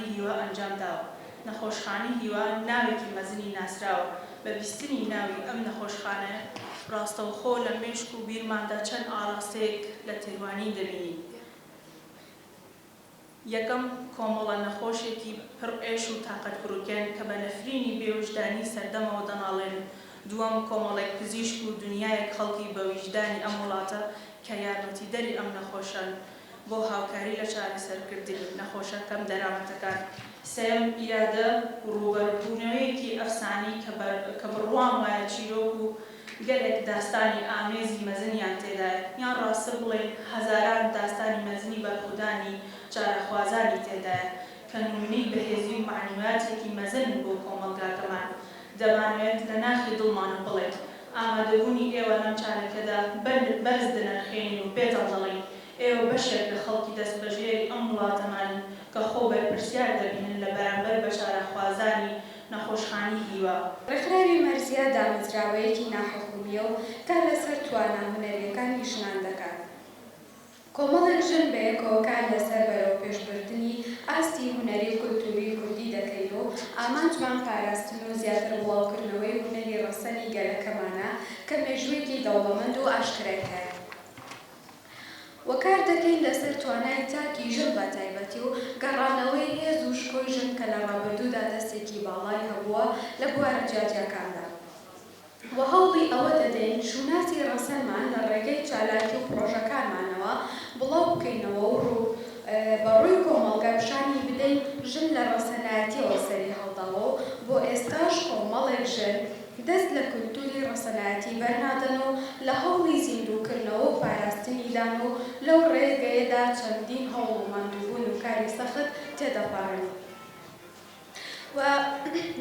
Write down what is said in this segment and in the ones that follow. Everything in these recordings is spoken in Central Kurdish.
هیوا ئەنجام داوە. نەخۆشخانەی هیوا ناوێکی مەزنی ناسراوە، بە بیستنی ناوی ئەم نەخۆشخانەیە ڕاستەوخۆ لە مێشک و بیرماندا چەند ئاڕاستەیەک لە تێروانین دەبینین. یەکەم، کۆمەڵە نەخۆشێکی پڕ ئێش و تاقەتپڕوکێن کە بە نەفرینی بێویژدانیی سەردەمەوە دەناڵێنن. دووەم، کۆمەڵێک پزیشک و دونیایەک خەڵکی بەویژدانی ئەم وڵاتە کە یارمەتیدەری ئەم نەخۆشەن بۆ هاوکاری لە چارەسەرکردنی نەخۆشە کەم دەرامەتەکان. سێیەم، ئیرادە و ڕووبەربوونەوەیەکی ئەفسانەی کە بڕوام وایە چیرۆک و گەلێک داستانی ئامێزی مەزنیان تێدایە، یان ڕاستتر بڵێین هەزاران داستانی مەزنی بەرخودانی چارەخوازانی تێدایە کە نمونەی بەهێزی و مەعنەویاتێکی مەزنن بۆ کۆمەڵگاکەمان. دەمانەوێت لە ناخی دڵمانەوە بڵێین ئامادەبوونی ئێوە لەم چالاکیەدا بەرز دەنرخێنین و پێتان دەڵێین ئێوە بەشێک لە خەڵکی دەستبەژێری ئەم وڵاتەمانن کە خۆ بەرپرسیار دەبینن لە بەرامبەر بە چارەخوازانی نەخۆشخانی هیوا. ڕێکخراوی مەرزیە دامەزراوەیەکی ناحکومییە و کار لەسەر توانا هونەرییەکانی ژنان دەکات. کۆمەڵێک ژن بەیەکەوە کار لەسەر بەرەوپێشبردنی ئاستی هونەری و کولتووری کوردی دەکەین و ئامانجمان پاراستن و زیاتر بڵاوکردنەوەی هونەری ڕەسەنی گەلەکەمانە کە مێژوویەکی دەوڵەمەند و ئاشکرای هەیە. وە کار دەکەین لەسەر توانای تاکی ژن بە تایبەتی و گەڕانەوەی هێز و شکۆی ژن کە لە ڕابردوودا دەستێکی باڵای هەبووە لە بوارە جیاجیاکاندا. وە هەوڵی ئەوە دەدەین شوناسی ڕەسەنمان لە ڕێگەی چالاکی و پڕۆژەکانمانەوە بڵاو بکەینەوە و ڕوو بە ڕووی کۆمەڵگا پیشانی بدەین ژن لە ڕەسەنایەتیەوە سەری هەڵداوە و بۆ ئێستاش کۆمەڵێک ژن دەست لە کولتوری ڕەسەنایەتی بەرنادەن و لە هەوڵی زیندووکردنەوە و پاراستنیدان و لەو ڕێگەیەدا چەندین هەوڵ و ماندووبوون و کاری سەخت تێدەپەڕن و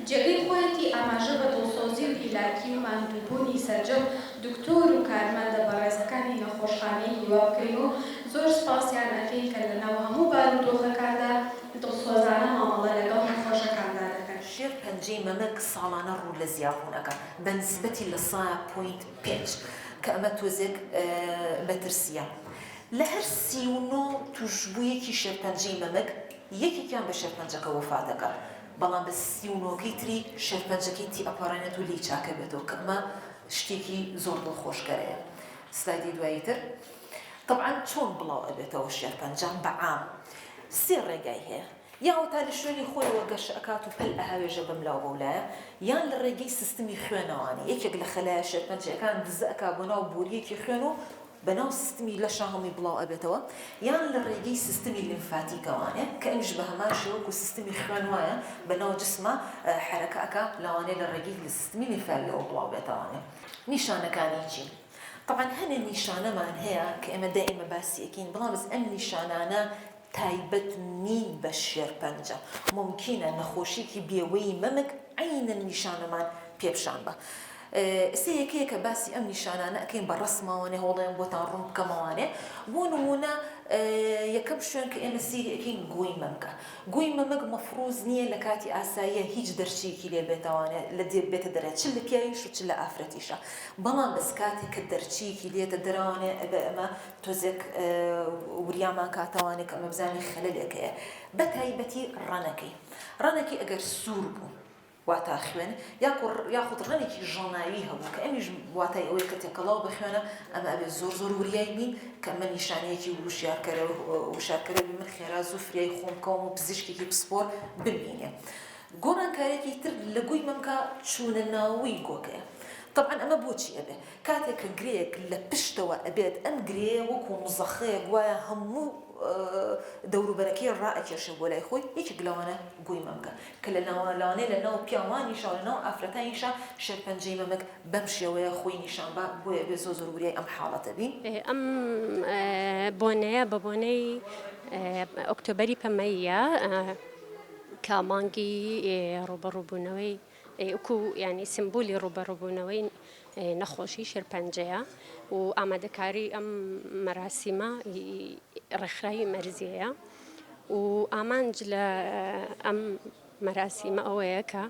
جێگەی خۆیەتی ئاماژە بە دڵسۆزی و هیلاکی و ماندووبوونی سەرجەم دکتۆر و کارمەندە بەڕێزەکانی نەخۆشخانەی هیوا بکەین و زۆر سوپاسیان ئەکەین کە لەناو هەموو بارودۆخەکاندا دڵسۆزانە مامەڵە لەگەڵ نەخۆشەکاندا دەکەن. شێرپەنجەی مەمک ساڵانە ڕوو لە زیابوون ئەکا بە نسبەتی لە سا point پێنج کە ئەمە تۆزێک مەترسییە. لە هەر 39 تووشبوویەکی شێرپەنجەی مەمک یەکێکیان بە شێرپەنجەکە وەفات ئەکا بەڵام بە 39 کەی تری شێرپەنجەکەی تیئەپەڕێنێت و لێی چاکەبێتەوە کە ئەمە شتێکی زۆر دڵخۆشکەرەیە. سلایدی دوایی تر. تەبعەن چۆن بڵاو ئەبێتەوە شێرپەنجە بە عام سێ ڕێگای هەیە یا وەتا لە شوێنی خۆیەوە گەشە ئەکات و پەل ئەهاوێژێ بەم لاو بەو لایە یان لە ڕێگەی سیستمی خوێنەوانە یەکێک لە خەلایە شێرپەنجەیەکان دزە ئەکا بۆ ناو بۆریەکی خوێن و بە ناو سیستمی لەشا هەمووی بڵاو ئەبێتەوە یان لە ڕێگەی سیستمی لیمفاتیکەوانێ کە ئەویش بە هەمان شێوە وەکو سیستمی خوێن وایە بە ناو جسما حەرەکە ئەکا لەوانەیە لە ڕێگەی سیستمی لیمفاویەوە بڵاو بێتەوانێ نیشانەکانی چین؟ تەبعەن هەنێ نیشانەمان هەیە کە ئێمە دائیمە باسی ئەکەین بەڵام بەس ئەم نیشانانە تایبەت نین بە شێرپەنجە مومکینە نەخۆشیەکی بێوەی مەمک عەینەن نیشانەمان پێ پیشان با ئێستا یەکە یەکە باسی ئەم نیشانانە ئەکەین بە ڕەسمەوانێ هەوڵێن بۆتان ڕوون بکەمەوانێ بۆ نمونە یەکەم شوێن کە ئێمە سەیری ئەکەین گۆی مەمکە گۆی مەمک مەفروز نییە لە کاتی ئاساییە هیچ دەرچەیەکی لێ بێتەوانێ لە دێ بێتە دەرێ چ لە پیاویش و چ لە ئافرەتیشا بەڵام بەس کاتێک کە دەرچەیەکی لێتە دەرەوانێ ئەبێ ئەمە تۆزێک وریامان کاتەوانێ کە ئەمە بزانین خەلەلێک هەیە بە تایبەتی ڕەنەکەی ڕەنەکەی ئەگەر سوور بوو واتا خوێن یاخود ڕەنێکی ژەناوی هەبوو کە ئەمیش واتای ئەوەیە کە تێکەڵاو بە خوێنە ئەمە ئەبێ زۆر زۆر وریای بین کە ئەمە نیشانەیەکی وشیارکەرەوە وشارکەرە بی من خێرا زوو فریای خۆم بکەوم و پزیشکێکی پسپۆر بمبینێ گۆڕانکاریەکی تر لە گۆی مەمکا چوونە ناوەوەی گۆکەیە تەبعەن ئەمە بۆچی ئەبێ کاتێک کە گرێیەک لە پشتەوە ئەبێت ئەم گرێیە وەکو مزەخەیەک وایە هەموو دەوروبەرەکەی ڕائەکێشێ بۆ لای خۆی یەکێک لەوانە گۆی مەمکە کە لە ناوە لەوانەیە لە ناو پیاوانیشا و لە ناو ئافرەتانیشا شێرپەنجەی مەمک بەم شێوەیە خۆی نیشان با بۆیە ئەبێ زۆر زۆر وریای ئەم حاڵەتە بین. ئەم بۆنەیە بە بۆنەی ئۆکتۆبەری پەمەییە کە مانگی ڕووبەڕووبوونەوەی وەکو یانی سمبولی ڕووبەڕووبوونەوەی نەخۆشی شێرپەنجەیە و ئامادەکاری ئەم مەراسیمە ڕێکخراوی مەرزیەیە و ئامانج لە ئەم مەراسیمە ئەوەیە کە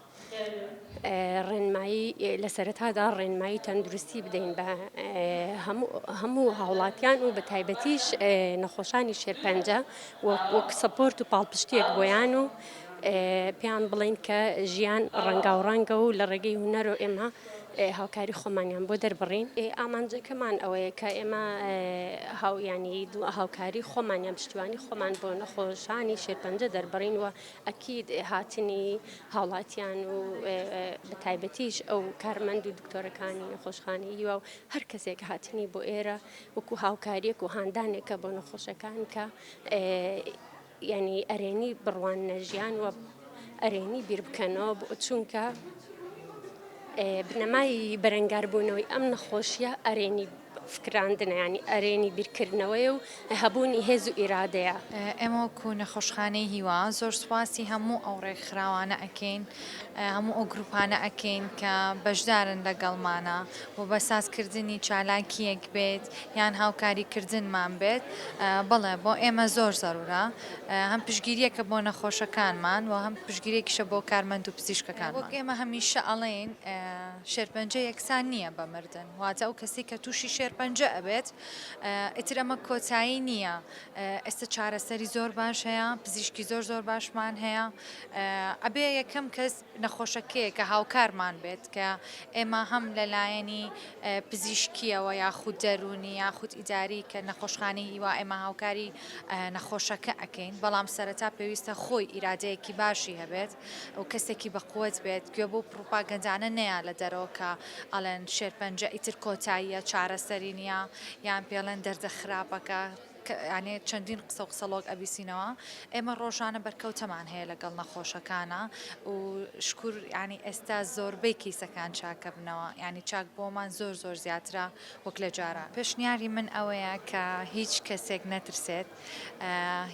ڕێنمایی لە سەرەتادا ڕێنمایی تەندروستی بدەین بە هەموو هاوڵاتیان و بە تایبەتیش نەخۆشانی شێرپەنجە وەک support و پاڵپشتیەک بۆیان و. پێیان بڵێین کە ژیان ڕەنگاوڕەنگە و لە ڕێگەی هونەرەوە ئێمە هاوکاری خۆمانیان بۆ دەربڕین. ئامانجەکەمان ئەوەیە کە ئێمە هاو یانی هاوکاری خۆمان یان پشتیوانی خۆمان بۆ نەخۆشانی شێرپەنجە دەربڕین و ئەکید هاتنی هاوڵاتیان و بە تایبەتیش ئەو کارمەند و دکتۆرەکانی نەخۆشخانەی هیوا و هەر کەسێک هاتنی بۆ ئێرە وەکو هاوکاریەک و هاندانێکە بۆ نەخۆشەکان کە یانی ئەرێنی بڕواننە ژیان و ئەرێنی بیر بکەنەوە چونکە بنەمای بەرەنگاربوونەوەی ئەم نەخۆشیە ئەرێنی فکراندنە ینی ئەرێنی بیرکردنەوەیە و هەبوونی هێز و ئیرادەیە. ئێمە وەکو نەخۆشخانەی هیوا زۆر سوپاسی هەموو ئەو ڕێکخراوانە ئەکەین هەموو ئەو گروپانە ئەکەین کە بەشدارن لەگەڵمانا و بە سازکردنی چالاکییەک بێت یان هاوکاریکردنمان بێت بەڵێ بۆ ئێمە زۆر زەرورە هەم پشتگیرییەکە بۆ نەخۆشەکانمان و هەم پشتگیرییەکیشە بۆ کارمەند و پزیشکەکانمان. وەک ئێمە هەمیشە ئەڵێین شێرپەنجە یەکسان نییە بە مردن واتە ئەو کەسەی کە تووشی شێرپەنجە ئەبێت ئیتر ئەمە کۆتایی نییە ئێستا چارەسەری زۆر باش هەیە پزیشکی زۆر زۆر باشمان هەیە ئەبێ یەکەم کەس نەخۆشەکەیە کە هاوکارمان بێت کە ئێمە هەم لە لایەنی پزیشکیەوە یاخود دەروونی یاخود ئیداری کە نەخۆشخانەی هیوا ئێمە هاوکاری نەخۆشەکە ئەکەین بەڵام سەرەتا پێویستە خۆی ئیرادەیەکی باشی هەبێت و کەسێکی بەقوەت بێت گوێ بۆ پڕوپاگەندانە نەیا لە دەرەوە کە ئەڵێن شێرپەنجە ئیتر کۆتاییە چارەسەری نییە یان پێڵێن دەردە خراپەکە یانێ چەندین قسە و قسەڵۆک ئەبیسینەوە ئێمە ڕۆژانە بەرکەوتەمان هەیە لەگەڵ نەخۆشەکانە و شکور ینی ئێستا زۆربەی کەیسەکان چاکەبنەوە ینی چاک بۆمان زۆر زۆر زیاترە وەک لە جاران. پێشنیاری من ئەوەیە کە هیچ کەسێک نەترسێت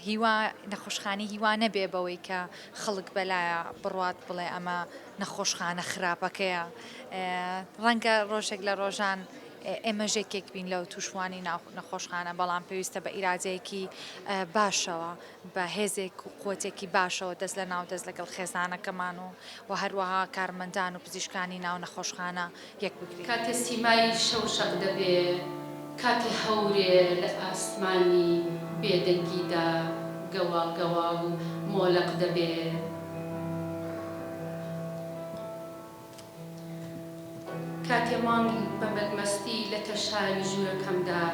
هیوا نەخۆشخانەی هیوا نەبێ بەوەی کە خەڵک بەلایە بڕوات بڵێ ئەمە نەخۆشخانە خراپەکەیە ڕەنگە ڕۆژێک لە ڕۆژان ئێمەش یەکێک بین لەو تووشبووانی ناو نەخۆشخانە، بەڵام پێویستە بە ئیرادەیەکی باشەوە، بە هێزێک و قوتێکی باشەوە دەست لە ناو دەست لەگەڵ خێزانەکەمان و و هەروەها کارمەندان و پزیشکانی ناو نەخۆشخانە یەک بگرین. کاتێ سیمای شەو شەق دەبێ، کاتێ هەورێ لە ئاسمانی بێدەنگیدا گەواڵ گەواڵ مۆلەق دەبێ. کاتێ مانگ بە مەدمەستی لە تەشاوی ژوورەکەمدا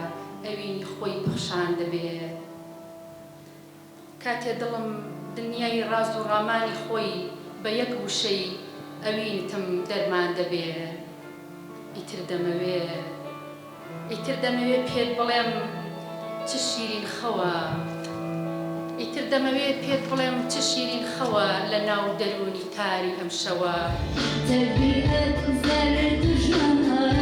ئەوینی خۆی پەخشان دەبێ. کاتێ دڵم دنیای ڕاز و ڕامانی خۆی بە یەک وشەی ئەوینتم دەرمان دەبێ. ئیتر دەمەوێ. ئیتر دەمەوێ پێت بڵێم چ شیرین خەوە ئیتر دەمەوێ پێت بڵێم چ شیرین خەوە لە ناو دەروونی تاری ئەم شەوە. تەبیعەت زەرد و ژوان.